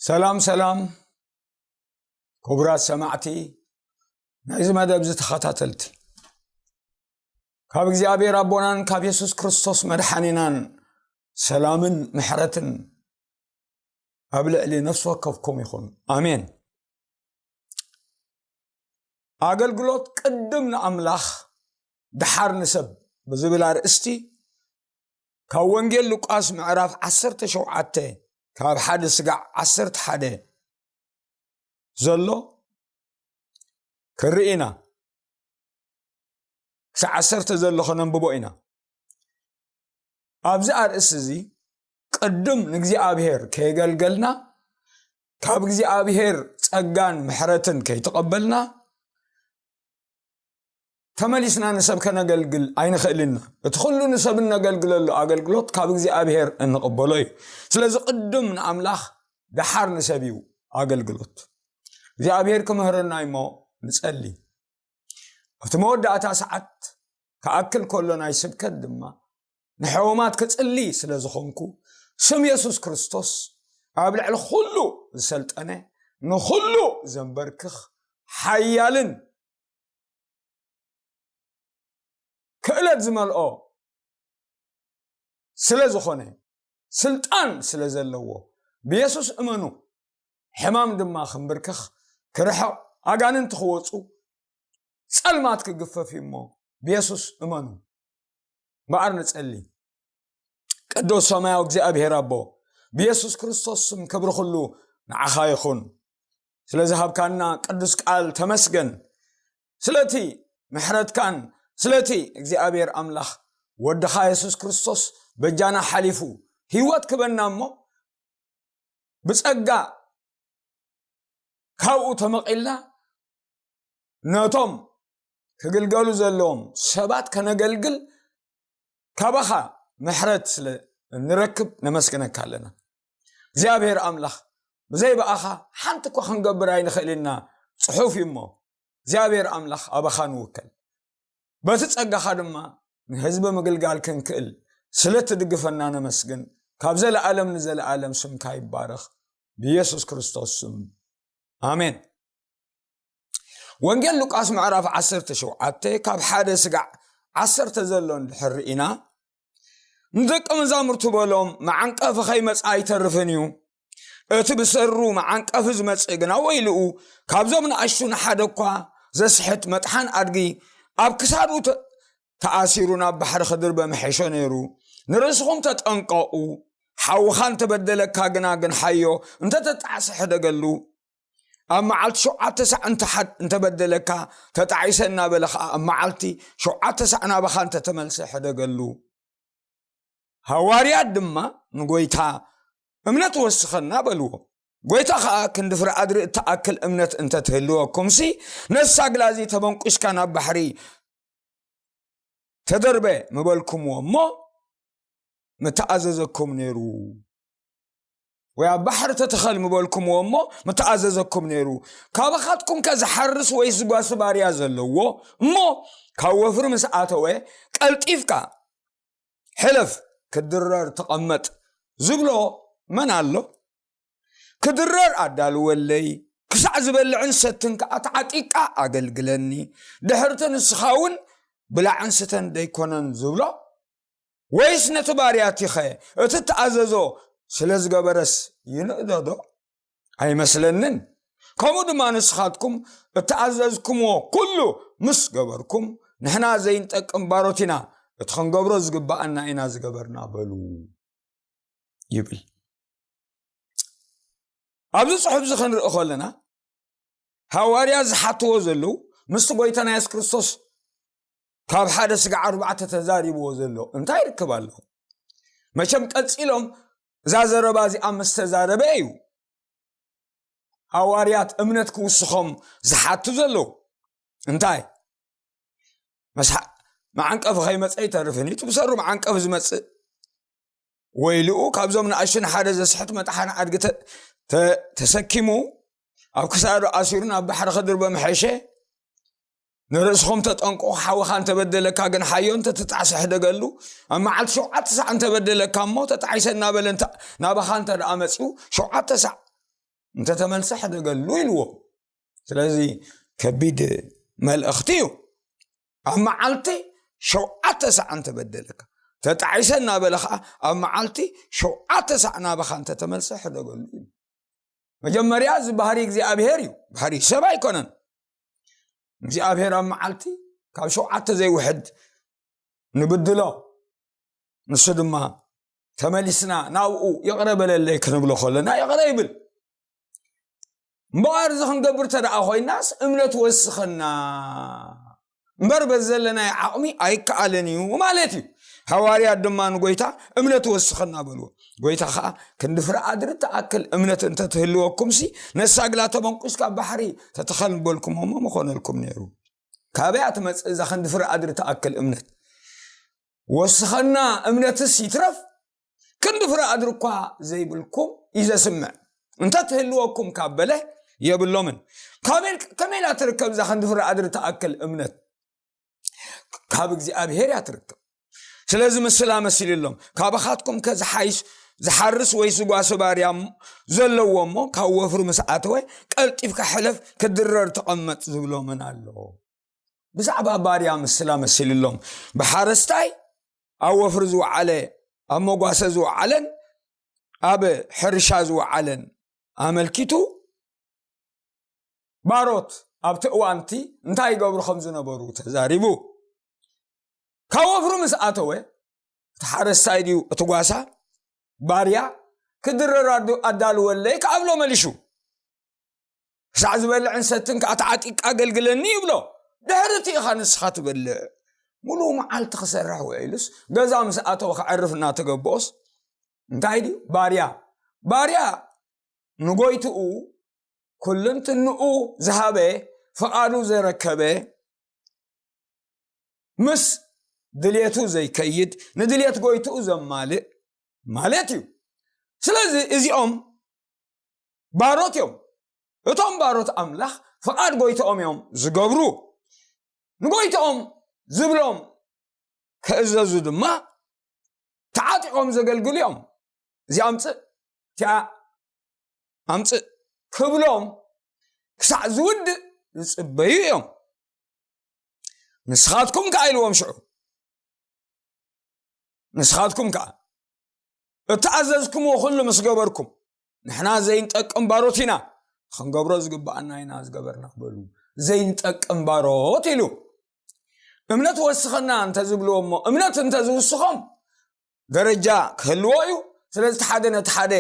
ሰላም ሰላም፣ ክቡራት ሰማዕቲ ናይዚ መደብ ዝተኸታተልቲ፣ ካብ እግዚኣብሔር ኣቦናን ካብ የሱስ ክርስቶስ መድሓኒናን ሰላምን ምሕረትን ኣብ ልዕሊ ነፍሲ ወከፍኩም ይኹን። ኣሜን። ኣገልግሎት ቅድም ንኣምላኽ ደሓር ንሰብ ብዝብል ኣርእስቲ ካብ ወንጌል ሉቃስ ምዕራፍ ዓሰርተ ሸውዓተ ካብ ሓደ ስጋዕ ዓሰርተ ሓደ ዘሎ ክርኢ ኢና። ክሳዕ ዓሰርተ ዘሎ ከነንብቦ ኢና። ኣብዚ ኣርእስቲ እዚ ቅድም ንእግዚኣብሔር ከየገልገልና፣ ካብ እግዚኣብሔር ጸጋን ምሕረትን ከይተቐበልና፣ ተመሊስና ንሰብ ከነገልግል ኣይንኽእልን ኢና። እቲ ኩሉ ንሰብ እነገልግለሉ ኣገልግሎት ካብ እግዚኣብሔር እንቕበሎ እዩ። ስለዚ ቅድም ንኣምላኽ ደሓር ንሰብ እዩ ኣገልግሎት። እግዚኣብሔር ክምህረና እሞ ንጸሊ። ኣብቲ መወዳእታ ሰዓት ክኣክል ከሎ ናይ ስብከት ድማ ንሕሙማት ክጽሊ ስለ ዝኾንኩ፣ ስም የሱስ ክርስቶስ ኣብ ልዕሊ ኩሉ ዝሰልጠነ፣ ንኹሉ ዘንበርክኽ ሓያልን ክእለት ዝመልኦ ስለ ዝኾነ፣ ስልጣን ስለ ዘለዎ፣ ብየሱስ እመኑ። ሕማም ድማ ክንብርክኽ፣ ክርሕቕ፣ ኣጋንንቲ ክወጹ፣ ጸልማት ክግፈፍ እዩ እሞ ብየሱስ እመኑ። እምበኣር ንጸሊ። ቅዱስ ሰማያዊ እግዚኣብሔር ኣቦ፣ ብየሱስ ክርስቶስ ስም ክብሪ ኩሉ ንዓኻ ይኹን። ስለ ዝሃብካና ቅዱስ ቃል ተመስገን። ስለቲ ምሕረትካን ስለቲ እግዚኣብሔር ኣምላኽ ወድኻ የሱስ ክርስቶስ በጃና ሓሊፉ ህይወት ክበና እሞ ብጸጋ ካብኡ ተመቒልና ነቶም ክግልገሉ ዘለዎም ሰባት ከነገልግል ካባኻ ምሕረት ስለ እንረክብ ነመስግነካ ኣለና። እግዚኣብሔር ኣምላኽ፣ ብዘይ ብኣኻ ሓንቲ እኳ ክንገብር ኣይንኽእል ኢና፣ ጽሑፍ እዩ እሞ፣ እግዚኣብሔር ኣምላኽ ኣባኻ ንውከል። በቲ ጸጋኻ ድማ ንህዝቢ ምግልጋል ክንክእል ስለ ትድግፈና ነመስግን። ካብ ዘለኣለም ንዘለኣለም ስምካ ይባረኽ። ብየሱስ ክርስቶስ ስም፣ ኣሜን። ወንጌል ሉቃስ ምዕራፍ ዓሰርተ ሸውዓተ ካብ ሓደ ስጋዕ ዓሰርተ ዘሎ እንድሕር ርኢና፣ ንደቀ መዛሙርቱ በሎም፣ መዓንቀፊ ከይመጽእ ኣይተርፍን እዩ። እቲ ብሰሩ መዓንቀፊ ዝመጽእ ግና ወይልኡ፣ ካብዞም ንኣሽቱ ንሓደ እኳ ዘስሕት መጥሓን ኣድጊ ኣብ ክሳዱ ተ-፣ ተኣሲሩ ናብ ባሕሪ ክድርበ ምሐሾ ነይሩ። ንርእስኹም ተጠንቀቑ። ሓውኻ እንተበደለካ ግና ግንሓዮ፣ እንተተጣዕሰ ሕደገሉ። ኣብ መዓልቲ ሸውዓተ ሳዕ እንተ ሓድ-፣ እንተበደለካ፣ ተጣዒሰ እናበለ ኸዓ ኣብ መዓልቲ ሸውዓተ ሳዕ ናባኻ እንተተመልሰ ሕደገሉ። ሃዋርያት ድማ ንጎይታ፣ "እምነት ወስኸና" በልዎ። ጎይታ ኸዓ፣ "ክንዲ ፍረ ኣድሪ እትኣክል እምነት እንተትህልወኩምሲ፣ ነሳ ግላዚ ተበንቁስካ ናብ ባሕሪ ተደርበ ምበልኩምዎ እሞ ምተኣዘዘኩም ነይሩ። ወይ ኣብ ባሕሪ ተተኸል ምበልኩምዎ እሞ ምተኣዘዘኩም ነይሩ። ካባኻትኩም ከ ዝሓርስ ወይስ ዝጓሲ ባርያ ዘለዎ እሞ ካብ ወፍሪ ምስ ኣተወ ቀልጢፍካ ሕለፍ፣ ክድረር ተቐመጥ ዝብሎ መን ኣሎ? ክድረር ኣዳልወለይ፣ ክሳዕ ዝበልዕን ሰትን ከኣ ተዓጢቕካ ኣገልግለኒ። ድሕርቲ ንስኻ እውን ብላዕን ስተን ደይኮነን ዝብሎ? ወይስ ነቲ ባርያቲኸ እቲ እተኣዘዞ ስለ ዝገበረስ ይንእዶ ዶ? ኣይመስለንን። ከምኡ ድማ ንስኻትኩም እተኣዘዝኩምዎ ኩሉ ምስ ገበርኩም፣ ንሕና ዘይንጠቅም ባሮት ኢና፣ እቲ ክንገብሮ ዝግብኣና ኢና ዝገበርና በሉ ይብል። ኣብዚ ጽሑፍ እዚ ክንርኢ ከለና፣ ሃዋርያ ዝሓትዎ ዘለዉ ምስቲ ጎይታና የሱስ ክርስቶስ ካብ ሓደ ስጋዕ ኣርባዕተ ተዛሪብዎ ዘሎ እንታይ ይርከብ ኣሎ? መቸም ቀጺሎም እዛ ዘረባ እዚኣ ምስ ተዛረበ እዩ ሃዋርያት እምነት ክውስኾም ዝሓቱ ዘለዉ። እንታይ? መስሓ-፣ መዓንቀፊ ከይመጸ ይተርፍን እዩ። እቲ ብሰሩ መዓንቀፊ ዝመጽእ ወይልኡ፣ ካብዞም ንኣሽቱ ንሓደ ዘስሕት መጥሓን ኣድጊ ተ-፣ ተ-፣ ተሰኪሙ፣ ኣብ ክሳዱ ኣሲሩ ናብ ባሕሪ ክድርበ ምሐሸ። ንርእስኹም ተጠንቅቑ፣ ሓውኻ እንተበደለካ ግን ሓዮ እንተተጣዕሰ ሕደገሉ። ኣብ መዓልቲ ሸውዓተ ሳዕ እንተበደለካ እሞ ተጣዒሰ እናበለ እንተ-፣ ናባኻ እንተ ደኣ መጺኡ፣ ሸውዓተ ሳዕ እንተተመልሰ ሕደገሉ ኢልዎ። ስለዚ ከቢድ መልእኽቲ እዩ። ኣብ መዓልቲ ሸውዓተ ሳዕ እንተበደለካ፣ ተጣዒሰ እናበለ ከዓ ኣብ መዓልቲ ሸውዓተ ሳዕ ናባኻ እንተተመልሰ ሕደገሉ እዩ። መጀመርያ እዚ ባህሪ እግዚኣብሔር እዩ፣ ባህሪ ሰብ ኣይኮነን። እግዚኣብሔር ኣብ መዓልቲ ካብ ሸውዓተ ዘይውሕድ ንብድሎ፣ ንሱ ድማ ተመሊስና ናብኡ ይቕረ በለለይ ክንብሎ ከለና ይቕረ ይብል። እምበኣር እዚ ክንገብር ተደኣ ኮይናስ እምነት ወስኸና እምበር በዚ ዘለናይ ዓቕሚ ኣይከኣልን እዩ ማለት እዩ። ሃዋርያት ድማ ንጎይታ እምነት ወስኸና በልዎ። ጎይታ ከዓ ክንዲ ፍረ ኣድሪ ትኣክል እምነት እንተትህልወኩምሲ ነሳ ግላ ተመንቁስካ ኣብ ባሕሪ ተተኸል ምበልኩም እሞ ምኾነልኩም ነይሩ። ካበያ ትመጽእ እዛ ክንዲ ፍረ ኣድሪ ትኣክል እምነት? ወስኸና እምነትስ ይትረፍ ክንዲ ፍረ ኣድሪ እኳ ዘይብልኩም እዩ ዘስምዕ። እንተ ትህልወኩም ካብ በለ የብሎምን። ካበይ- ከመይ ኢላ ትርከብ እዛ ክንዲ ፍረ ኣድሪ ትኣክል እምነት? ካብ እግዚኣብሔር እያ ትርከብ። ስለዚ ምስላ መሲሉ ኣሎም። ካባኻትኩም ከ ዝሓይሽ ዝሓርስ ወይ ዝጓሲ ባርያ እሞ- ዘለዎ እሞ ካብ ወፍሪ ምስ ኣተወ ቀልጢፍካ ሕለፍ ክድረር ተቐመጥ ዝብሎ መን ኣሎ? ብዛዕባ ባርያ ምስላ መሲሉ ኣሎም። ብሓረስታይ ኣብ ወፍሪ ዝወዓለ፣ ኣብ መጓሰ ዝወዓለን ኣብ ሕርሻ ዝወዓለን ኣመልኪቱ ባሮት ኣብቲ እዋንቲ እንታይ ይገብሩ ከም ዝነበሩ ተዛሪቡ። ካብ ወፍሪ ምስ ኣተወ እቲ ሓረስታይ ድዩ እቲ ጓሳ ባርያ ክድረር ኣዱ- ኣዳልወለይ ክኣብሎ መሊሹ። ክሳዕ ዝበልዕን ሰትን ከዓ ተዓጢቅካ ኣገልግለኒ ይብሎ። ድሕሪ እቲ ኢኻ ንስኻ ትበልዕ። ሙሉእ መዓልቲ ክሰርሕ ውዒሉስ ገዛ ምስ ኣተወ ከዕርፍ እናተገብኦስ እንታይ ድዩ? ባርያ። ባርያ ንጎይትኡ ኩልንትንኡ ዝሃበ፣ ፍቓዱ ዘረከበ፣ ምስ ድልየቱ ዘይከይድ፣ ንድልየት ጎይትኡ ዘማልእ ማለት እዩ። ስለዚ እዚኦም ባሮት እዮም። እቶም ባሮት ኣምላኽ ፍቓድ ጎይትኦም እዮም ዝገብሩ። ንጎይትኦም ዝብሎም ክእዘዙ ድማ ተዓጢቖም ዘገልግሉ እዮም። እዚ ኣምፅእ፣ እቲኣ ኣምፅእ ክብሎም ክሳዕ ዝውድእ ዝፅበዩ እዮም። ንስኻትኩም ከኣ ኢልዎም ሽዑ፣ ንስኻትኩም ከኣ እተኣዘዝኩምዎ ኩሉ ምስ ገበርኩም፣ ንሕና ዘይንጠቅም ባሮት ኢና፣ ክንገብሮ ዝግብኣና ኢና ዝገበርና በሉ። ዘይንጠቅም ባሮት ኢሉ እምነት ወስኸና እንተዝብልዎ እሞ እምነት እንተዝውስኾም ደረጃ ክህልዎ እዩ። ስለዚ እቲ ሓደ ነቲ ሓደ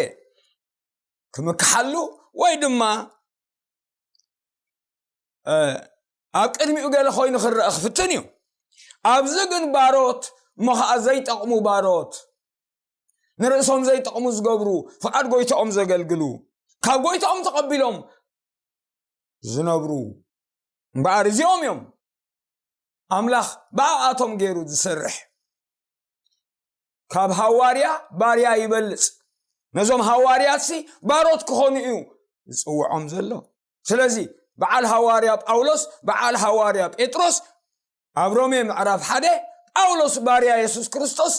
ክምክሓሉ ወይ ድማ ኣብ ቅድሚኡ ገለ ኮይኑ ክረአ ክፍትን እዩ። ኣብዚ ግን ባሮት እሞ ከዓ ዘይጠቕሙ ባሮት፣ ንርእሶም ዘይጠቕሙ ዝገብሩ፣ ፍቓድ ጎይታኦም ዘገልግሉ፣ ካብ ጎይታኦም ተቐቢሎም ዝነብሩ እምበኣር እዚኦም እዮም ኣምላኽ ብኣኣቶም ገይሩ ዝሰርሕ። ካብ ሃዋርያ ባርያ ይበልጽ። ነዞም ሃዋርያትሲ ባሮት ክኾኑ እዩ ዝጽውዖም ዘሎ። ስለዚ በዓል ሃዋርያ ጳውሎስ፣ በዓል ሃዋርያ ጴጥሮስ ኣብ ሮሜ ምዕራፍ ሓደ ጳውሎስ ባርያ የሱስ ክርስቶስ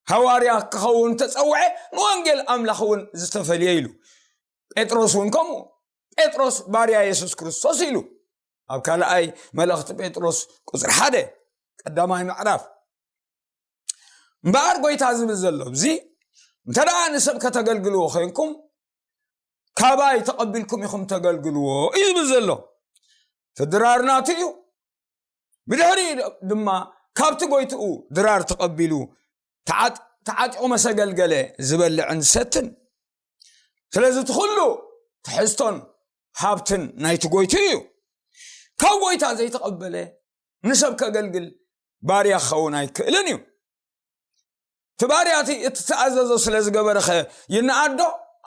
ሃዋርያ ክኸውን ተጸውዐ፣ ንወንጌል ኣምላኽ እውን ዝተፈልየ ኢሉ። ጴጥሮስ እውን ከምኡ፣ ጴጥሮስ ባርያ የሱስ ክርስቶስ ኢሉ ኣብ ካልኣይ መልእኽቲ ጴጥሮስ ቁፅሪ ሓደ ቀዳማይ ምዕራፍ። እምበኣር ጎይታ ዝብል ዘሎ እዚ እንተ ደኣ ንሰብ ከተገልግልዎ ኮይንኩም ካባይ ተቐቢልኩም ኢኹም ተገልግልዎ እዩ ዝብል ዘሎ። እቲ ድራር ናቱ እዩ። ብድሕሪኡ ድማ ካብቲ ጎይትኡ ድራር ተቐቢሉ ተዓጥ- ተዓጢቑ መሰገልገለ ዝበልዕን ዝሰትን። ስለዚ እቲ ኩሉ ትሕዝቶን ሃብትን ናይቲ ጎይቱ እዩ። ካብ ጎይታ ዘይተቐበለ ንሰብ ከገልግል ባርያ ክኸውን ኣይክእልን እዩ። እቲ ባርያ እቲ እትተኣዘዞ ስለ ዝገበረኸ ይነኣዶ?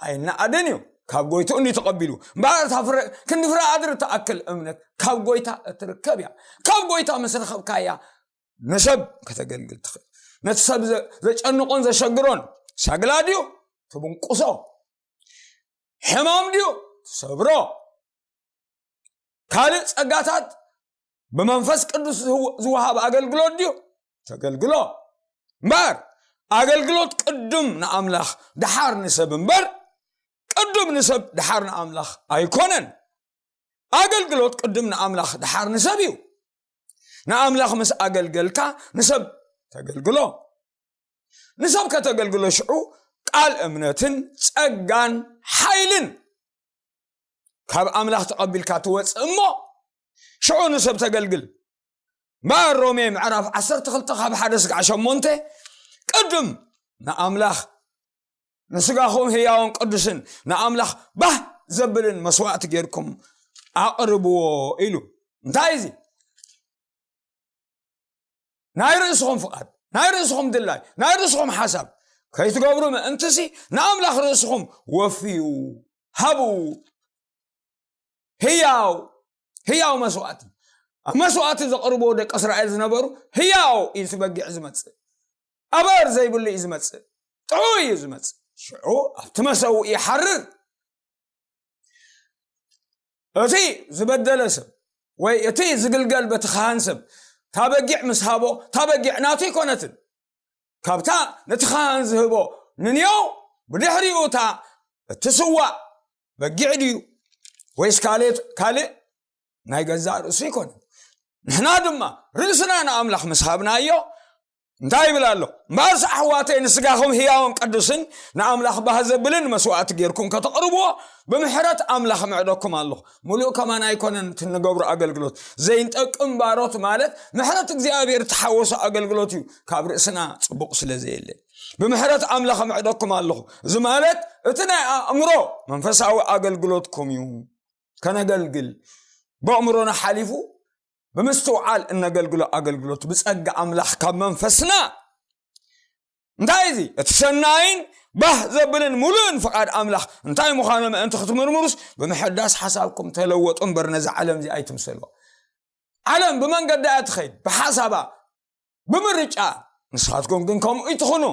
ኣይነኣድን እዩ። ካብ ጎይቱ እንዲ ተቐቢሉ እምበኣር እታ ፍረ ክንዲ ፍረ ኣድሪ እትኣክል እምነት ካብ ጎይታ እትርከብ እያ። ካብ ጎይታ ምስ ረኸብካያ ንሰብ ከተገልግል ትኽእል። ነቲ ሰብ ዘ- ዘጨንቆን ዘሸግሮን ሳግላ ድዩ? ትብንቁሶ። ሕማም ድዩ? ትሰብሮ። ካልእ ጸጋታት ብመንፈስ ቅዱስ ዝው- ዝወሃብ ኣገልግሎት ድዩ? ተገልግሎ። እምበኣር ኣገልግሎት ቅድም ንኣምላኽ ደሓር ንሰብ እምበር ቅድም ንሰብ ደሓር ንኣምላኽ ኣይኮነን። ኣገልግሎት ቅድም ንኣምላኽ ደሓር ንሰብ እዩ። ንኣምላኽ ምስ ኣገልገልካ ንሰብ ተገልግሎ። ንሰብ ከተገልግሎ ሽዑ ቃል እምነትን ጸጋን ሓይልን ካብ ኣምላኽ ተቐቢልካ ትወጽእ እሞ ሽዑ ንሰብ ተገልግል። እምበኣር ሮሜ ምዕራፍ ዓሰርተ ክልተ ካብ ሓደ ስጋዕ ሸሞንተ ቅድም ንኣምላኽ ንስጋኹም ህያውን ቅዱስን ንኣምላኽ ባህ ዘብልን መስዋእቲ ጌርኩም ኣቕርብዎ ኢሉ። እንታይ እዚ? ናይ ርእስኹም ፍቓድ፣ ናይ ርእስኹም ድላይ፣ ናይ ርእስኹም ሓሳብ ከይትገብሩ ምእንትሲ ንኣምላኽ ርእስኹም ወፍዩ ሃቡ። ህያው ህያው መስዋእቲ። ኣብ መስዋእቲ ዘቕርብዎ ደቂ እስራኤል ዝነበሩ ህያው እዩ እቲ በጊዕ ዝመጽእ። ኣበር ዘይብሉ እዩ ዝመጽእ። ጥዑይ እዩ ዝመጽእ። ሽዑ ኣብቲ መሰውእ ይሓርር። እቲ ዝበደለ ሰብ ወይ እቲ ዝግልገል በቲ ካህን ሰብ እታ በጊዕ ምስ ሃቦ እታ በጊዕ ናቱ ኣይኮነትን። ካብታ ነቲ ካህን ዝህቦ ንንየው ብድሕሪኡ እታ እትስዋእ በጊዕ ድዩ ወይስ ካልእ ካልእ ናይ ገዛእ ርእሱ ይኮነ። ንሕና ድማ ርእስና ንኣምላኽ ምስ ሃብናዮ እንታይ ይብል ኣሎ? እምበኣርስ ኣሕዋተይ ንስጋኹም ህያውን ቅዱስን ንኣምላኽ ባህ ዘብልን መስዋእቲ ጌርኩም ከተቕርብዎ ብምሕረት ኣምላኽ ምዕደኩም ኣለኹ። ሙሉእ ከማን ኣይኮነን እቲ ንገብሮ ኣገልግሎት። ዘይንጠቅም ባሮት ማለት ምሕረት እግዚኣብሔር እተሓወሶ ኣገልግሎት እዩ። ካብ ርእስና ጽቡቕ ስለ ዘየለ ብምሕረት ኣምላኽ ምዕደኩም ኣለኹ። እዚ ማለት እቲ ናይ ኣእምሮ መንፈሳዊ ኣገልግሎትኩም እዩ። ከነገልግል ብኣእምሮና ሓሊፉ ብምስትውዓል እነገልግሎ ኣገልግሎት ብጸጋ ኣምላኽ ካብ መንፈስና እንታይ እዚ እቲ ሰናይን ባህ ዘብልን ሙሉእን ፍቓድ ኣምላኽ እንታይ ምዃኑ ምእንቲ ክትምርምሩስ ብምሕዳስ ሓሳብኩም ተለወጡ እምበር ነዛ ዓለም እዚ ኣይትምሰልዋ። ዓለም ብመንገዳ እያ ትኸይድ ብሓሳባ ብምርጫ። ንስኻትኩም ግን ከምኡ ይትኹኑ።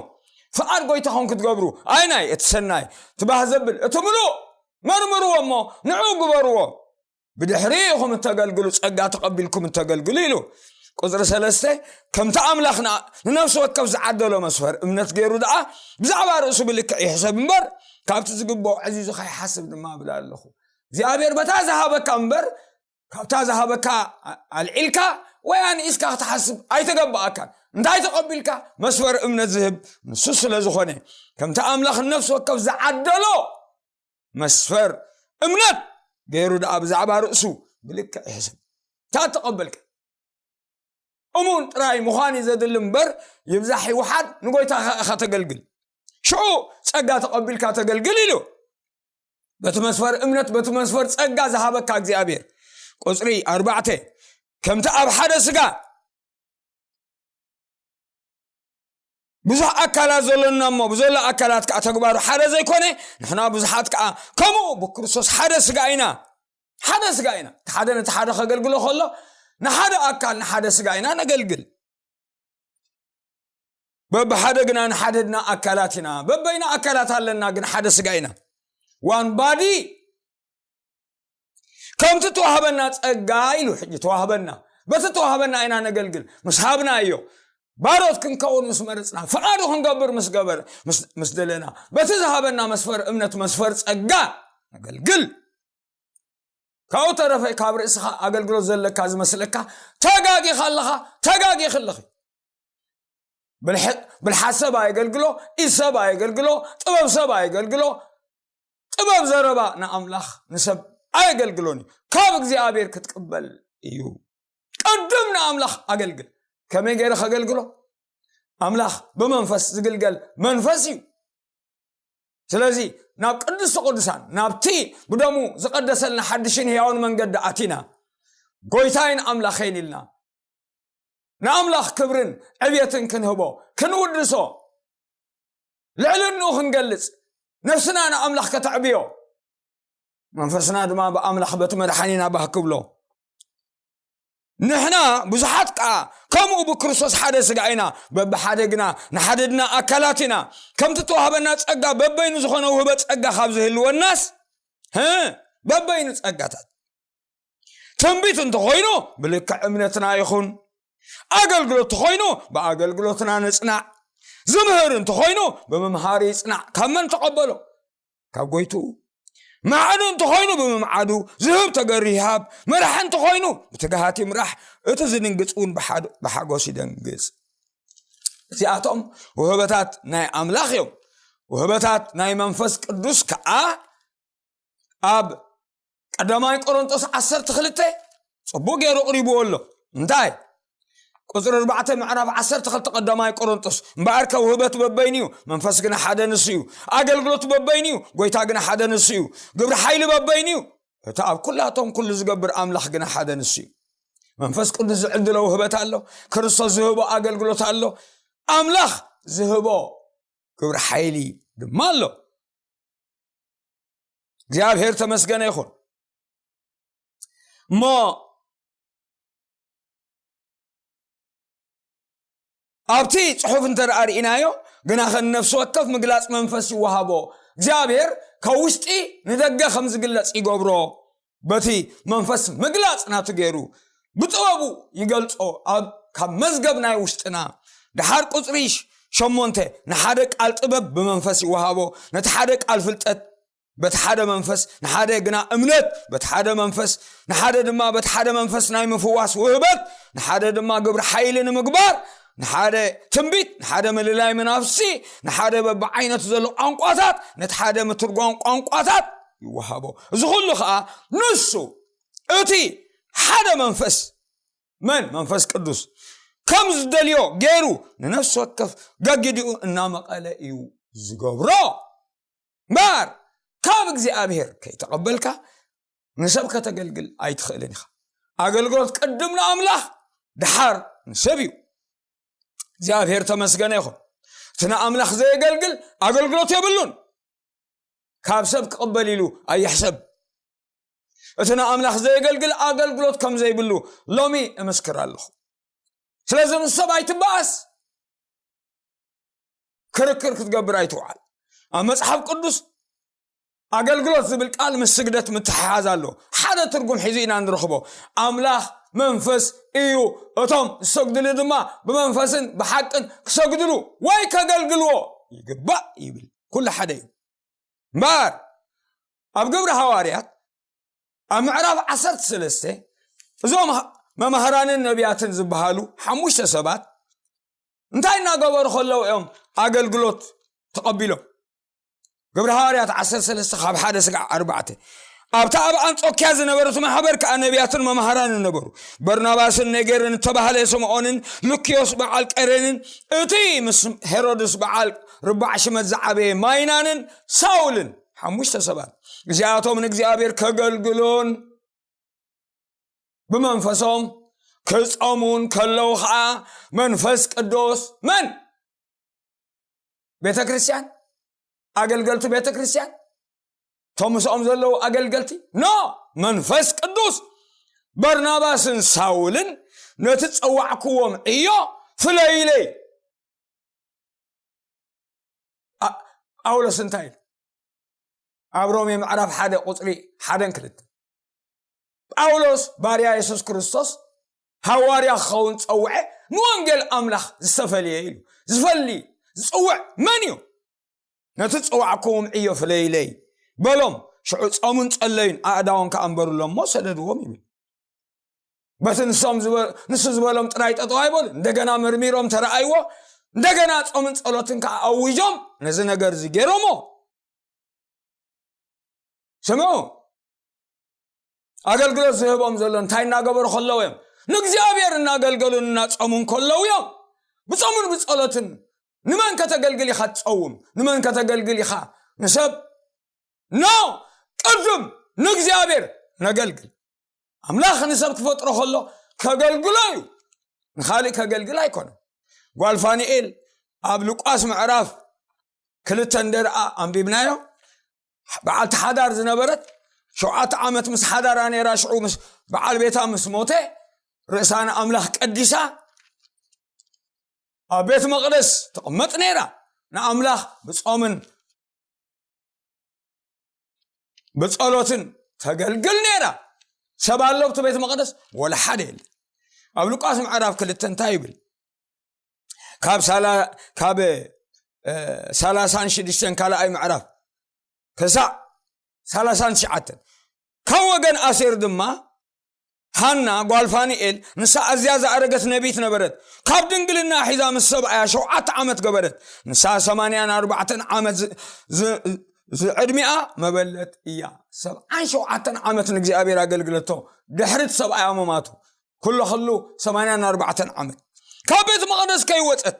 ፍቓድ ጎይታኹም ክትገብሩ ኣይናይ እቲ ሰናይ እቲ ባህ ዘብል እቲ ምሉእ መርምርዎ እሞ ንዑ ግበርዎ። ብድሕሪ ኢኹም እተገልግሉ ጸጋ ተቐቢልኩም እተገልግሉ ኢሉ። ቁፅሪ ሰለስተ ከምቲ ኣምላኽ ንነፍሲ ወከፍ ዝዓደሎ መስፈር እምነት ገይሩ ደኣ ብዛዕባ ርእሱ ብልክዕ ይሕሰብ እምበር ካብቲ ዝግብኦ ዕዚዙ ከይሓስብ ድማ እብል ኣለኹ። እግዚኣብሔር በታ ዝሃበካ እምበር ካብታ ዝሃበካ ኣልዒልካ ወይ ኣንኢስካ ክትሓስብ ኣይተገባኣካን። እንታይ ተቐቢልካ? መስፈር እምነት ዝህብ ንሱ ስለ ዝኾነ ከምቲ ኣምላኽ ንነፍሲ ወከፍ ዝዓደሎ መስፈር እምነት ገይሩ ደኣ ብዛዕባ ርእሱ ብልክዕ ይሕስብ። እታ ተቐበልካ እሙን ጥራይ ምዃን እዩ ዘድሊ እምበር ይብዛሕ ይውሓድ ንጎይታ ከኣኻ ተገልግል። ሽዑ ጸጋ ተቐቢልካ ተገልግል ኢሉ። በቲ መስፈር እምነት በቲ መስፈር ጸጋ ዝሃበካ እግዚኣብሔር። ቁፅሪ ኣርባዕተ ከምቲ ኣብ ሓደ ስጋ ብዙሕ ኣካላት ዘሎና እሞ ብዘሎ ኣካላት ከዓ ተግባሩ ሓደ ዘይኮነ ንሕና ብዙሓት ከዓ ከምኡ ብክርስቶስ ሓደ ስጋ ኢና። ሓደ ስጋ ኢና። እቲ ሓደ ነቲ ሓደ ከገልግሎ ከሎ ንሓደ ኣካል ንሓደ ስጋ ኢና ነገልግል። በብሓደ ግና ንሓደድና ኣካላት ኢና። በበይና ኣካላት ኣለና ግን ሓደ ስጋ ኢና። ዋን ባዲ ከምቲ ተዋህበና ጸጋ ኢሉ ሕጂ ተዋህበና በቲ ተዋህበና ኢና ነገልግል። ምስ ሃብና እዮ ባሮት ክንከውን ምስ መረጽና ፍቓዱ ክንገብር ምስ ገበር ምስ ደለና በቲ ዝሃበና መስፈር እምነት መስፈር ጸጋ ነገልግል። ካብኡ ተረፈ ካብ ርእስኻ ኣገልግሎት ዘለካ ዝመስለካ ተጋጊኻ ኣለኻ። ተጋጊኺ ኣለኺ። ብልሓት ሰብ ኣየገልግሎ፣ ኢድ ሰብ ኣየገልግሎ፣ ጥበብ ሰብ ኣየገልግሎ። ጥበብ ዘረባ ንኣምላኽ ንሰብ ኣየገልግሎን እዩ። ካብ እግዚኣብሔር ክትቅበል እዩ። ቅድም ንኣምላኽ ኣገልግል። ከመይ ገይረ ከገልግሎ? ኣምላኽ ብመንፈስ ዝግልገል መንፈስ እዩ። ስለዚ ናብ ቅድስቲ ቅዱሳን ናብቲ ብደሙ ዝቐደሰልና ሓድሽን ህያውን መንገዲ ኣቲና ጎይታይን ኣምላኸይን ኢልና ንኣምላኽ ክብርን ዕብየትን ክንህቦ ክንውድሶ ልዕልንኡ ክንገልጽ ነፍስና ንኣምላኽ ከተዕብዮ መንፈስና ድማ ብኣምላኽ በቲ መድሓኒና ባህ ክብሎ ንሕና ብዙሓት ከኣ ከምኡ ብክርስቶስ ሓደ ስጋ ኢና በብሓደ ግና ንሓደድና ኣካላት ኢና ከምቲ ተዋህበና ጸጋ በበይኑ ዝኾነ ውህበ ጸጋ ካብ ዝህልወናስ በበይኑ ጸጋታት ትንቢት እንተኾይኑ ብልክዕ እምነትና ይኹን ኣገልግሎት ተኾይኑ ብኣገልግሎትና ንጽናዕ ዝምህር እንተኾይኑ ብምምሃር ይጽናዕ ካብ መን ተቐበሎ ካብ ጎይትኡ ማዕዱ እንተኾይኑ ብምምዓዱ ዝህብ ተገሩ ይሃብ፣ መራሒ እንተኾይኑ ብትግሃት ይምራሕ፣ እቲ ዝድንግጽ እውን ብሓድ- ብሓጎስ ይደንግጽ። እዚኣቶም ውህበታት ናይ ኣምላኽ እዮም። ውህበታት ናይ መንፈስ ቅዱስ ከዓ ኣብ ቀዳማይ ቆሮንጦስ ዓሰርተ ክልተ ጽቡቕ ገይሩ ኣቕሪብዎ ኣሎ። እንታይ? ቁጽሪ ኣርባዕተ ምዕራፍ ዓሰርተ ክልተ ቀዳማይ ቆሮንጦስ፣ እምበኣርከ ውህበት በበይኑ እዩ፣ መንፈስ ግና ሓደ ንሱ እዩ። ኣገልግሎት በበይኑ እዩ፣ ጎይታ ግና ሓደ ንሱ እዩ። ግብሪ ሓይሊ በበይኑ እዩ፣ እቲ ኣብ ኩላቶም ኩሉ ዝገብር ኣምላኽ ግና ሓደ ንሱ እዩ። መንፈስ ቅዱስ ዝዕድሎ ውህበት ኣሎ፣ ክርስቶስ ዝህቦ ኣገልግሎት ኣሎ፣ ኣምላኽ ዝህቦ ግብሪ ሓይሊ ድማ ኣሎ። እግዚኣብሔር ተመስገነ ይኹን። እሞ ኣብቲ ጽሑፍ እንተ ደኣ ርኢናዮ፣ ግናኸ ንነፍሲ ወከፍ ምግላጽ መንፈስ ይወሃቦ። እግዚኣብሔር ካብ ውሽጢ ንደገ ከም ዝግለጽ ይገብሮ። በቲ መንፈስ ምግላጽ ናቱ ገይሩ ብጥበቡ ይገልጾ። ኣብ ካብ መዝገብ ናይ ውሽጥና፣ ደሓር ቁጽሪ ሽ- ሸሞንተ፣ ንሓደ ቃል ጥበብ ብመንፈስ ይወሃቦ፣ ነቲ ሓደ ቃል ፍልጠት በቲ ሓደ መንፈስ፣ ንሓደ ግና እምነት በቲ ሓደ መንፈስ፣ ንሓደ ድማ በቲ ሓደ መንፈስ ናይ ምፍዋስ ውህበት፣ ንሓደ ድማ ግብሪ ሓይሊ ንምግባር፣ ንሓደ ትንቢት፣ ንሓደ ምልላይ መናፍሲ፣ ንሓደ በብዓይነቱ ዘሎ ቋንቋታት፣ ነቲ ሓደ ምትርጓም ቋንቋታት ይወሃቦ። እዚ ኩሉ ከዓ ንሱ እቲ ሓደ መንፈስ፣ መን መንፈስ ቅዱስ፣ ከም ዝደልዮ ገይሩ ንነፍሲ ወከፍ ገጊዲኡ እናመቐለ እዩ ዝገብሮ። እምበር ካብ እግዚኣብሔር ከይተቐበልካ ንሰብ ከተገልግል ኣይትኽእልን ኢኻ። ኣገልግሎት ቅድም ንኣምላኽ፣ ደሓር ንሰብ እዩ። እግዚኣብሔር ተመስገነ ይኹን። እቲ ንኣምላኽ ዘየገልግል ኣገልግሎት የብሉን። ካብ ሰብ ክቕበል ኢሉ ኣይሕሰብ። እቲ ንኣምላኽ ዘየገልግል ኣገልግሎት ከም ዘይብሉ ሎሚ እምስክር ኣለኹ። ስለዚ ምስ ሰብ ኣይትበኣስ። ክርክር ክትገብር ኣይትውዓል። ኣብ መጽሓፍ ቅዱስ ኣገልግሎት ዝብል ቃል ምስ ስግደት ምትሕሓዝ ኣሎ። ሓደ ትርጉም ሒዙ ኢና ንረኽቦ። ኣምላኽ መንፈስ እዩ፣ እቶም ዝሰግድሉ ድማ ብመንፈስን ብሓቅን ክሰግድሉ ወይ ከገልግልዎ ይግባእ ይብል። ኩሉ ሓደ እዩ። እምበር ኣብ ግብሪ ሃዋርያት ኣብ ምዕራፍ ዓሰርተ ሰለስተ እዞም መማህራንን ነቢያትን ዝበሃሉ ሓሙሽተ ሰባት እንታይ እናገበሩ ከለዉ እዮም ኣገልግሎት ተቐቢሎም? ግብሪ ሃዋርያት ዓሰርተ ሰለስተ ካብ ሓደ ስጋዕ ኣርባዕተ። ኣብታ ኣብ ኣንጾክያ ዝነበረት ማሕበር ከኣ ነቢያትን መማህራንን ነበሩ። በርናባስን ኔጌርን እተባህለ ስምዖንን ሉክዮስ በዓል ቀሬንን እቲ ምስ ሄሮድስ በዓል ርባዕ ሽመት ዝዓበየ ማይናንን ሳውልን ሓሙሽተ ሰባት። እዚኣቶም ንእግዚኣብሔር ከገልግሉን ብመንፈሶም ክጸሙን ከለዉ ኸዓ መንፈስ ቅዱስ መን? ቤተ ክርስቲያን፣ ኣገልገልቲ ቤተ ክርስቲያን፣ እቶም ምስኦም ዘለዉ ኣገልገልቲ፣ ኖ፣ መንፈስ ቅዱስ በርናባስን ሳውልን ነቲ ጸዋዕክዎም ዕዮ ፍለይለይ። ኣ- ጳውሎስ እንታይ ኢሉ? ኣብ ሮሜ ምዕራፍ ሓደ ቁጽሪ ሓደን ክልተን፣ ጳውሎስ ባርያ የሱስ ክርስቶስ ሃዋርያ ክኸውን ጸውዐ፣ ንወንጌል ኣምላኽ ዝተፈልየ ኢሉ። ዝፈሊ፣ ዝጽውዕ መን እዩ? ነቲ ጸዋዕክዎም ዕዮ ፍለይለይ በሎም። ሽዑ ጾሙን ጸለዩን፣ ኣእዳዎም ከኣ ኣንበሩሎም እሞ ሰደድዎም ይብል። በቲ ንሶም ዝበ- ንሱ ዝበሎም ጥራይ ጠጠው ኣይበሉ። እንደገና መርሚሮም ተረኣይዎ። እንደገና ጾምን ጸሎትን ከኣ ኣውጆም ነዚ ነገር እዚ ገይሮሞ። ስምዑ፣ ኣገልግሎት ዝህቦም ዘሎ እንታይ እናገበሩ ከለዉ እዮም? ንእግዚኣብሔር እናገልገሉን እናጾሙን ከለዉ እዮም። ብጾምን ብጸሎትን ንመን ከተገልግል ኢኻ ትጸውም? ንመን ከተገልግል ኢኻ ንሰብ? ኖ፣ ቅድም ንእግዚኣብሔር ነገልግል። ኣምላኽ ንሰብ ክፈጥሮ ከሎ ከገልግሎ እዩ፣ ንኻልእ ከገልግል ኣይኮነን። ጓል ፋኒኤል ኣብ ሉቃስ ምዕራፍ ክልተ እንደ ደኣ ኣንቢብናዮ፣ በዓልቲ ሓዳር ዝነበረት፣ ሸውዓተ ዓመት ምስ ሓዳራ ነይራ። ሽዑ ምስ በዓል ቤታ ምስ ሞተ፣ ርእሳ ንኣምላኽ ቀዲሳ ኣብ ቤት መቕደስ ትቕመጥ ነይራ። ንኣምላኽ ብጾምን ብጸሎትን ተገልግል ነይራ። ሰብ ኣሎ ኣብቲ ቤት መቕደስ? ወላ ሓደ የለ። ኣብ ሉቃስ ምዕራፍ ክልተ እንታይ ይብል? ካብ ሳላ- ካብ እ፣ ሰላሳን ሽዱሽተን ካልኣይ ምዕራፍ ክሳዕ ሰላሳን ትሽዓተን። ካብ ወገን ኣሴር ድማ ሃና ጓል ፋኒኤል፣ ንሳ ኣዝያ ዝኣረገት ነቢት ነበረት። ካብ ድንግልና ሒዛ ምስ ሰብኣያ ሸውዓተ ዓመት ገበረት። ንሳ ሰማንያን ኣርባዕተን ዓመት ዝ-፣ ዝ-፣ ዝዕድሚኣ መበለት እያ። ሰብዓን ሸውዓተን ዓመት ንእግዚኣብሔር ኣገልግለቶ፣ ድሕሪት ሰብኣያ ምማቱ። ኩሉ ከሉ ሰማንያን ኣርባዕተን ዓመት። ካብ ቤት መቕደስ ከይወጸት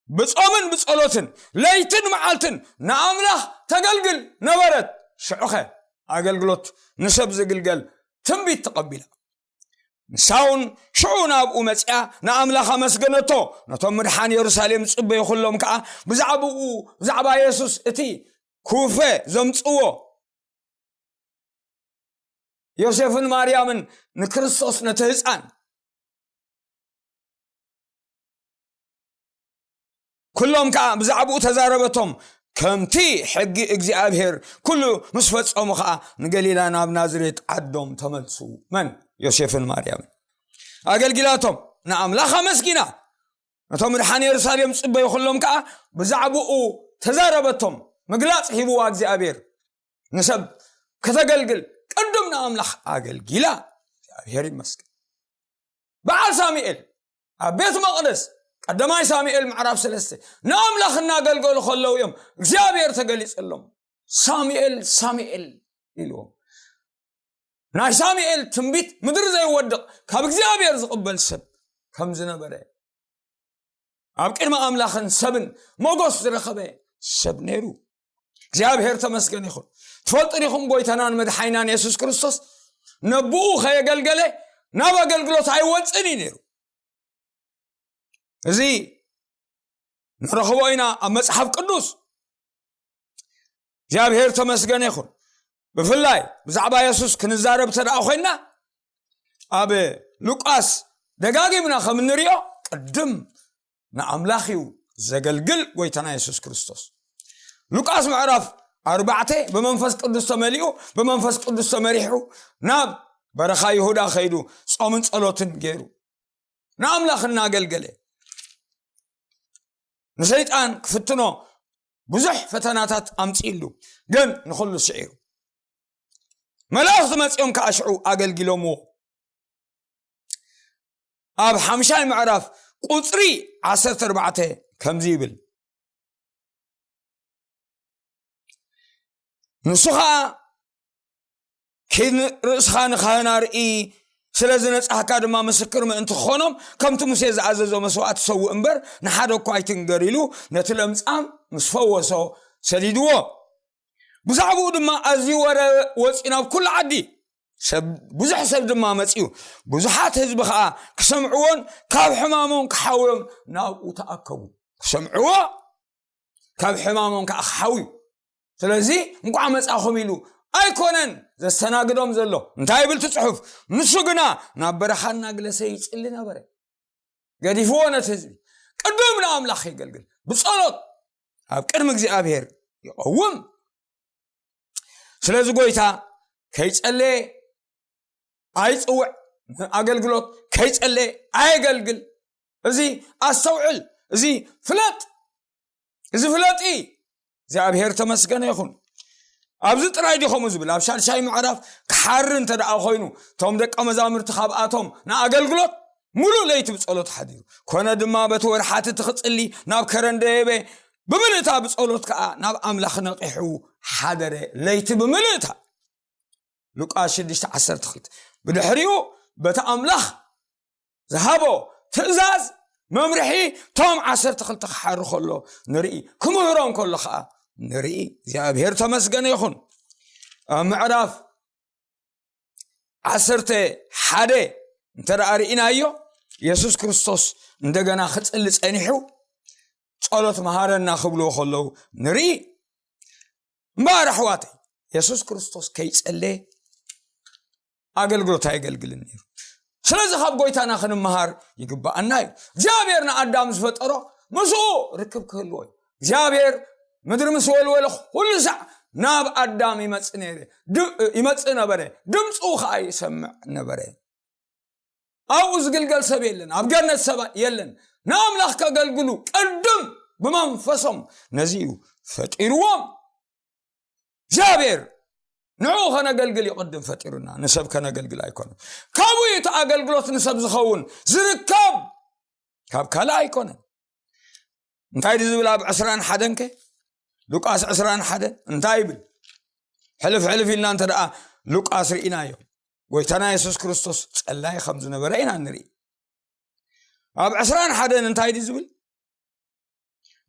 ብጾምን ብጸሎትን ለይትን መዓልትን ንኣምላኽ ተገልግል ነበረት። ሽዑኸ ኣገልግሎት ንሰብ ዝግልገል ትንቢት ተቐቢላ። ንሳውን ሽዑ ናብኡ መጺኣ ንኣምላኽ ኣመስገነቶ። ነቶም ምድሓን የሩሳሌም ዝጽበዩ ኩሎም ከኣ ብዛዕባኡ፣ ብዛዕባ የሱስ እቲ ኩፈ ዘምጽዎ ዮሴፍን ማርያምን ንክርስቶስ ነቲ ህፃን ኩሎም ከዓ ብዛዕባኡ ተዛረበቶም። ከምቲ ሕጊ እግዚኣብሔር ኩሉ ምስ ፈጸሙ ከዓ ንገሊላ ናብ ናዝሬት ዓዶም ተመልሱ። መን? ዮሴፍን ማርያምን። ኣገልጊላቶም ንኣምላኽ ኣመስጊና። ነቶም ምድሓን የሩሳሌም ዝፅበዩ ኩሎም ከዓ ብዛዕባኡ ተዛረበቶም። ምግላፅ ሂብዋ እግዚኣብሔር። ንሰብ ከተገልግል ቅድም ንኣምላኽ ኣገልጊላ። እግዚኣብሔር ይመስገን። በዓል ሳሙኤል ኣብ ቤት መቕደስ፣ ቀዳማይ ሳሙኤል ምዕራፍ ሰለስተ፣ ንኣምላኽ እናገልገሉ ከለዉ እዮም እግዚኣብሔር ተገሊጸሎም። ሳሙኤል፣ ሳሙኤል ኢልዎም። ናይ ሳሙኤል ትንቢት ምድሪ ዘይወድቕ፣ ካብ እግዚኣብሔር ዝቕበል ሰብ ከም ዝነበረ፣ ኣብ ቅድሚ ኣምላኽን ሰብን ሞገስ ዝረኸበ ሰብ ነይሩ። እግዚኣብሔር ተመስገን ይኹን። ትፈልጡ ዲኹም፣ ጎይታናን መድሓኒናን የሱስ ክርስቶስ ነብኡ ከየገልገለ ናብ ኣገልግሎት ኣይወፅን እዩ ነይሩ። እዚ ንረኽቦ ኢና ኣብ መጽሓፍ ቅዱስ። እግዚኣብሔር ተመስገን ይኹን። ብፍላይ ብዛዕባ የሱስ ክንዛረብ እንተ ደኣ ኮይንና፣ ኣብ ሉቃስ ደጋጊምና ከም እንሪኦ፣ ቅድም ንኣምላኽ እዩ ዘገልግል ጎይታና የሱስ ክርስቶስ። ሉቃስ ምዕራፍ ኣርባዕተ ብመንፈስ ቅዱስ ተመሊኡ፣ ብመንፈስ ቅዱስ ተመሪሑ ናብ በረኻ ይሁዳ ከይዱ ጾምን ጸሎትን ገይሩ ንኣምላኽ እናገልገለ፣ ንሰይጣን ክፍትኖ ብዙሕ ፈተናታት ኣምጺእሉ፣ ግን ንኹሉ ስዒሩ። መላእኽቲ መጺኦም ከዓ ሽዑ ኣገልጊሎምዎ። ኣብ ሓምሻይ ምዕራፍ ቁጽሪ ዓሰርተ ኣርባዕተ ከምዚ ይብል፣ ንሱ ኸዓ ኪድ ርእስኻ ንኻህን ኣርኢ፣ ስለ ዝነጻህካ ድማ ምስክር ምእንቲ ክኾኖም፣ ከምቲ ሙሴ ዝኣዘዞ መስዋእቲ ሰውእ እምበር፣ ንሓደ እኳ ኣይትንገር ኢሉ፣ ነቲ ለምጻም ምስ ፈወሶ ሰዲድዎ። ብዛዕባኡ ድማ ኣዝዩ ወረ ወጺኡ ናብ ኩሉ ዓዲ። ሰብ፣ ብዙሕ ሰብ ድማ መጺኡ። ብዙሓት ህዝቢ ኸኣ ክሰምዕዎን ካብ ሕማሞም ክሓውዮም ናብኡ ተኣከቡ። ክሰምዕዎ፣ ካብ ሕማሞም ከዓ ክሓውዩ። ስለዚ እንቋዕ መጻኹም ኢሉ ኣይኮነን ዘስተናግዶም ዘሎ። እንታይ ይብል እቲ ጽሑፍ? ንሱ ግና ናብ በረኻ እናግለሰ ይጽሊ ነበረ። ገዲፍዎ ነቲ ህዝቢ። ቅድም ንኣምላኽ የገልግል። ብጸሎት ኣብ ቅድሚ እግዚኣብሔር ይቐውም። ስለዚ ጎይታ ከይጸለየ ኣይጽውዕ፣ ንኣገልግሎት ከይጸለየ ኣየገልግል። እዚ ኣስተውዕል፣ እዚ ፍለጥ፣ እዚ ፍለጥ። እግዚኣብሔር ተመስገነ ይኹን። ኣብዚ ጥራይ ድዩ ከምኡ ዝብል? ኣብ ሻድሻይ ምዕራፍ ክሓሪ እንተ ደኣ ኮይኑ፣ እቶም ደቀ መዛሙርቲ ካብኣቶም ንኣገልግሎት ሙሉእ ለይቲ ብጸሎት ሓዲሩ። ኮነ ድማ በቲ ወርሓት እቲ ክጽሊ ናብ ከረን ደየበ፣ ብምልእታ ብጸሎት ከኣ ናብ ኣምላኽ ነቒሑ ሓደረ። ለይቲ ብምልእታ። ሉቃስ ሽዱሽተ ዓሰርተ ክልተ። ብድሕሪኡ በቲ ኣምላኽ ዝሃቦ ትእዛዝ፣ መምርሒ፣ እቶም ዓሰርተ ክልተ ክሓሪ ከሎ ንርኢ፣ ክምህሮም ከሎ ኸዓ ንርኢ። እግዚኣብሔር ተመስገነ ይኹን። ኣብ ምዕራፍ ዓሰርተ ሓደ እንተ ደኣ ርኢናዮ፣ የሱስ ክርስቶስ እንደገና ክጽሊ ጸኒሑ፣ ጸሎት መሃረና ክብልዎ ከለዉ ንርኢ። እምበኣር ኣሕዋተይ፣ የሱስ ክርስቶስ ከይጸለየ ኣገልግሎት ኣየገልግልን ነይሩ። ስለዚ ካብ ጎይታና ክንመሃር ይግብኣና እዩ። እግዚኣብሔር ንኣዳም ዝፈጠሮ ምስኡ ርክብ ክህልዎ እዩ። እግዚኣብሔር ምድሪ ምስ ወልወለ ኩሉ ሳዕ ናብ ኣዳም ይመጽእ ነይረ፣ ድ-፣ ይመጽእ ነበረ፣ ድምፁ ኸዓ ይሰምዕ ነበረ። ኣብኡ ዝግልገል ሰብ የለን፣ ኣብ ገነት ሰብ የለን። ንኣምላኽ ከገልግሉ ቅድም ብመንፈሶም ነዚ እዩ ፈጢርዎም። እግዚኣብሔር ንዕኡ ከነገልግል ይቕድም ፈጢሩና፣ ንሰብ ከነገልግል ኣይኮነን። ካብኡ እዩ እቲ ኣገልግሎት ንሰብ ዝኸውን ዝርከብ፣ ካብ ካልእ ኣይኮነን። እንታይ ድዩ ዝብል ኣብ ዕስራን ሓደን ከ? ሉቃስ ዕስራን ሓደን እንታይ ይብል? ሕልፍ ሕልፍ ኢልና እንተ ደኣ ሉቃስ ርኢናዮ፣ ጎይታና የሱስ ክርስቶስ ጸላይ ከም ዝነበረ ኢና ንርኢ። ኣብ ዕስራን ሓደን እንታይ ድዩ ዝብል?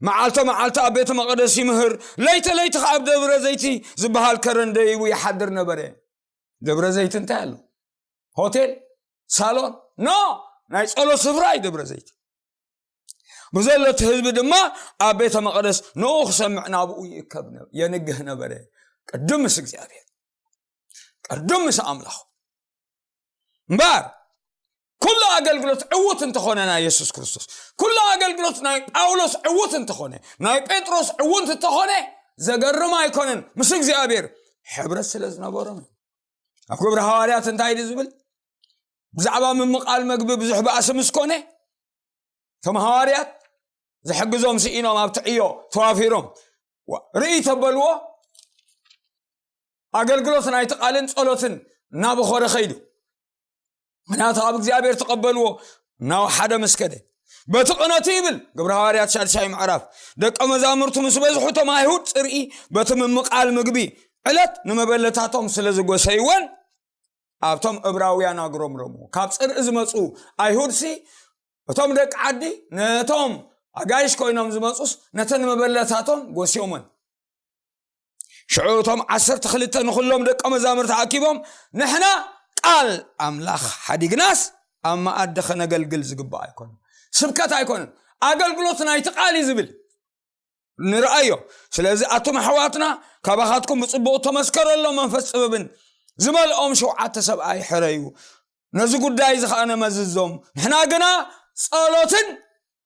መዓልተ መዓልተ ኣብ ቤተ መቕደስ ይምህር፣ ለይቲ ለይቲ ከኣ ኣብ ደብረ ዘይቲ ዝበሃል ከረን ደይቡ ይሓድር ነበረ። ደብረ ዘይቲ እንታይ ኣሎ? ሆቴል፣ ሳሎን? ኖ፣ ናይ ጸሎት ስፍራ እዩ ደብረ ዘይቲ። ብዘሎ እቲ ህዝቢ ድማ ኣብ ቤተ መቕደስ ንኡ ክሰምዕ ናብኡ ይእከብ ነ-፣ የንግህ ነበረ። ቅድም ምስ እግዚኣብሔር፣ ቅድም ምስ ኣምላኹ። እምበኣር ኩሉ ኣገልግሎት ዕዉት እንተኾነ ናይ የሱስ ክርስቶስ፣ ኩሉ ኣገልግሎት ናይ ጳውሎስ ዕዉት እንተኾነ፣ ናይ ጴጥሮስ ዕዉት እንተኾነ፣ ዘገርም ኣይኮነን። ምስ እግዚኣብሔር ሕብረት ስለ ዝነበሮም እዩ። ኣብ ግብሪ ሃዋርያት እንታይ ድዩ ዝብል? ብዛዕባ ምምቓል መግቢ ብዙሕ ባእሲ ምስ ኮነ፣ እቶም ሃዋርያት ዝሕግዞም ስኢኖም ኣብቲ ዕዮ ተዋፊሮም። ዋ-፣ ርእይ ተበልዎ፣ ኣገልግሎት ናይቲ ቃልን ጸሎትን እናበኾረ ኸይዱ። ምኽንያቱ ኣብ እግዚኣብሔር ተቐበልዎ፣ እናወሓደ ምስ ከደ። በቲ ቅነቱ ይብል ግብሪ ሃዋርያት ሻድሻይ ምዕራፍ፣ ደቀ መዛሙርቱ ምስ በዝሑ እቶም ኣይሁድ ጽርኢ በቲ ምምቓል ምግቢ ዕለት ንመበለታቶም ስለ ዝጎሰይወን ኣብቶም እብራውያን ኣጉረምረሙ። ካብ ጽርኢ ዝመጹ ኣይሁድሲ እቶም ደቂ ዓዲ ነቶም ኣጋይሽ ኮይኖም ዝመጹስ ነተን መበለታቶም ጎስዮመን። ሽዑ እቶም ዓሰርተ ክልተ ንኹሎም ደቀ መዛሙርቲ ኣኪቦም፣ "ንሕና ቃል ኣምላኽ ሓዲግናስ ኣብ መኣዲ ከነገልግል ዝግባእ ኣይኮነን። ስብከት ኣይኮነን፣ ኣገልግሎት ናይቲ ቃል እዩ" ዝብል ንርኣዮ። ስለዚ ኣቱም ኣሕዋትና፣ ካባኻትኩም ብጽቡቕ ተመስከረሎም መንፈስ ጥበብን ዝመልኦም ሸውዓተ ሰብኣይ ሕረዩ። ነዚ ጉዳይ እዚ ኸኣ ነመዝዞም። ንሕና ግና ጸሎትን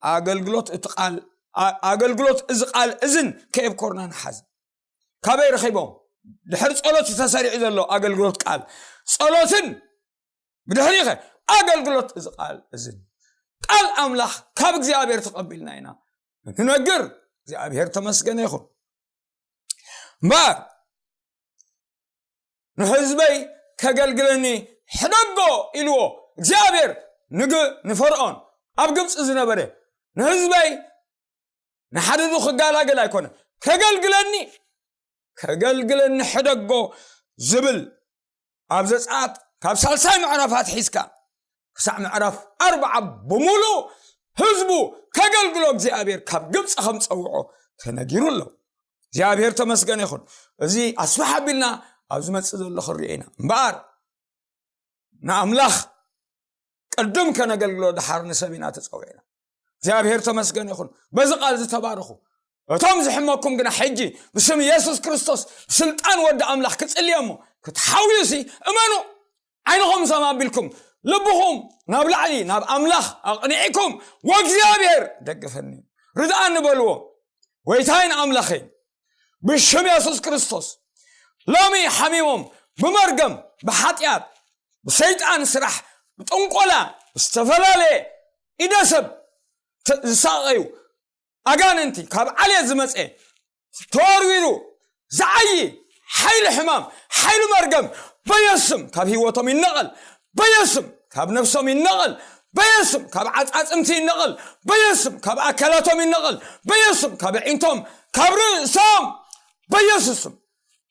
ኣገልግሎት እቲ ቃል፣ ኣ-፣ ኣገልግሎት እዚ ቃል እዝን ከየብኮርና ንሓዝ። ካበይ ረኺቦም? ድሕሪ ጸሎት እዩ ተሰሪዑ ዘሎ ኣገልግሎት ቃል። ጸሎትን ብድሕሪኸ ኣገልግሎት እዚ ቃል እዝን። ቃል ኣምላኽ ካብ እግዚኣብሔር ተቐቢልና ኢና ንነግር። እግዚኣብሔር ተመስገነ ይኹን። እምበኣር ንህዝበይ ከገልግለኒ ሕደጎ ኢልዎ እግዚኣብሔር ንግ-፣ ንፈርዖን ኣብ ግብፂ ዝነበረ ንህዝበይ ንሓድዱ ክጋላገል ኣይኮነ፣ ከገልግለኒ፣ ከገልግለኒ ሕደጎ ዝብል ኣብ ዘጸኣት ካብ ሳልሳይ ምዕራፍ ኣትሒዝካ ክሳዕ ምዕራፍ ኣርብዓ ብምሉእ ህዝቡ ከገልግሎ እግዚኣብሔር ካብ ግብፂ ከም ዝጸውዖ ተነጊሩ ኣሎ። እግዚኣብሔር ተመስገነ ይኹን። እዚ ኣስፍሕ ኣቢልና ኣብ ዝመጽእ ዘሎ ክንሪኦ ኢና። እምበኣር ንኣምላኽ ቅድም ከነገልግሎ ደሓር ንሰብ ኢና ተጸዊዕና። እግዚኣብሔር ተመስገነ ይኹን። በዚ ቃል ዝተባረኹ። እቶም ዝሕመኩም ግና ሕጂ ብስም የሱስ ክርስቶስ ብስልጣን ወዲ ኣምላኽ ክጽልየ እሞ ክትሓውዩሲ እመኑ። ዓይንኹም ሰም ኣቢልኩም ልብኹም ናብ ላዕሊ ናብ ኣምላኽ ኣቕኒዕኩም፣ "ወእግዚኣብሔር ደግፈኒ፣ ርድኣኒ" በልዎ። "ጎይታይን ኣምላኸይን፣ ብሽም የሱስ ክርስቶስ ሎሚ ሓሚሞም ብመርገም፣ ብሓጢኣት፣ ብሰይጣን ስራሕ፣ ብጥንቆላ፣ ዝተፈላለየ ኢደ ሰብ ተ-፣ ዝሳቐዩ ኣጋንንቲ፣ ካብ ዓሌት ዝመጸ ተወርዊሩ ዝዓዪ ሓይሊ ሕማም፣ ሓይሊ መርገም በየስም ካብ ህይወቶም ይነቐል፣ በየስም ካብ ነፍሶም ይነቐል፣ በየስም ካብ ዓጻጽምቲ ይነቐል፣ በየስም ካብ ኣካላቶም ይነቐል፣ በየስም ካብ ኣዒንቶም፣ ካብ ርእሶም በየሱስም፣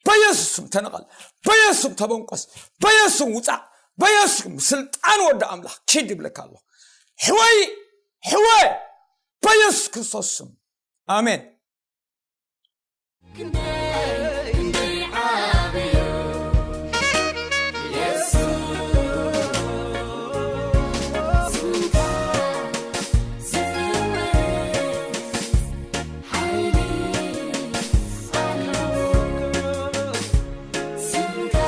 በየሱስም ተነቐል፣ በየሱስም ተበንቆስ፣ በየሱስም ውጻእ፣ በየሱስም ስልጣን ወዲ ኣምላኽ ኪድ ይብለካ ኣለኹ። ሕወይ፣ ሕወ፣ በየሱስ ክርስቶስ ስም። ኣሜን።